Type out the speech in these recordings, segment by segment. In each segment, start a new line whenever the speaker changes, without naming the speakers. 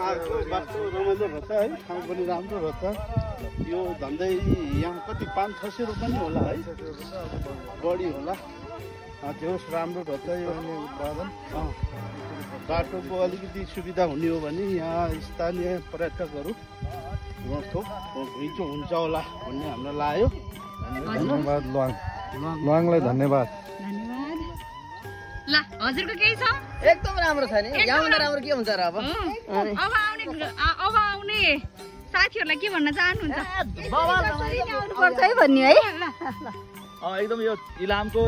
आएको बाटो रमाइलो रहेछ है, ठाउँ पनि राम्रो रहेछ। यो झन्डै यहाँ कति 500-600 रुपियाँ नि होला है, बढी होला। त्यो राम्रो रहेछ यो उत्पादन। बाटोको अलिकति सुविधा हुने हो भने यहाँ स्थानीय पर्यटकहरू घुइँचो हुन्छ होला भन्ने हामीलाई लाग्यो।
धन्यवाद लुवाङलाई धन्यवाद।
ल हजुरको केही छ?
एकदम राम्रो छ नि, यहाँभन्दा राम्रो के हुन्छ र अब?
अब आउने साथीहरूलाई के भन्न चाहनुहुन्छ?
आउनुपर्छ है भन्ने है।
एकदम यो इलामको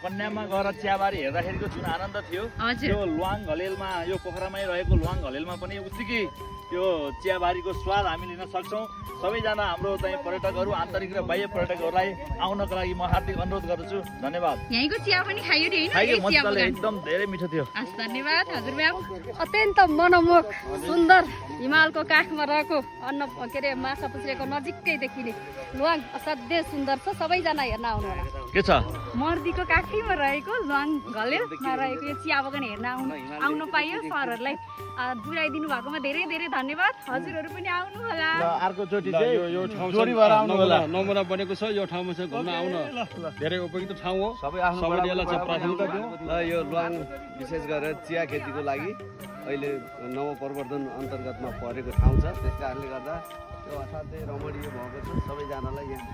कन्यामा गएर चियाबारी हेर्दाखेरिको जुन आनन्द थियो त्यो लुवाङ घलेलमा, यो पोखरामै रहेको लुवाङ घलेलमा पनि उत्तिकै त्यो चियाबारीको स्वाद हामी लिन सक्छौँ। सबैजना हाम्रो चाहिँ पर्यटकहरू, आन्तरिक र बाह्य पर्यटकहरूलाई आउनको लागि म हार्दिक अनुरोध गर्दछु। धन्यवाद।
यहीँको चिया पनि खायो नि
हैन? मजाले एकदम धेरै मिठो थियो।
धन्यवाद हजुर म्याम।
अत्यन्त मनमोहक सुन्दर हिमालको काखमा रहेको के अरे माछा पुछ्रेको नजिकै देखिने लुवाङ असाध्यै सुन्दर छ। सबैजना हेर्न आउनु होला।
के छ?
मर्दीको काखैमा रहेको लुवाङ घलेलमा रहेको यो चिया बगान हेर्न आउनु पाइयो। सरहरूलाई बुझाइदिनु भएकोमा धेरै धेरै धन्यवाद। हजुरहरू पनि आउनु होला।
अर्कोचोटि चाहिँ यो ठाउँ जोडी भएर आउनु होला।
नमुना बनेको छ यो ठाउँमा चाहिँ घुम्न आउन धेरै उपयुक्त ठाउँ हो। सबैले यसलाई चाहिँ प्राथमिकता दिउँ।
यो लुवाङ विशेष गरेर चिया खेतीको लागि अहिले नवप्रवर्धन अन्तर्गतमा परेको ठाउँ छ। त्यस कारणले गर्दा यो असाध्यै रमणीय भएको छ। सबैजनालाई यहाँ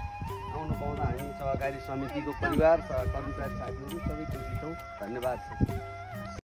आउनु पाउँदा हामी सहकारी समितिको परिवार, कर्मचारी साथीहरू सबै खुसी छौँ। धन्यवाद।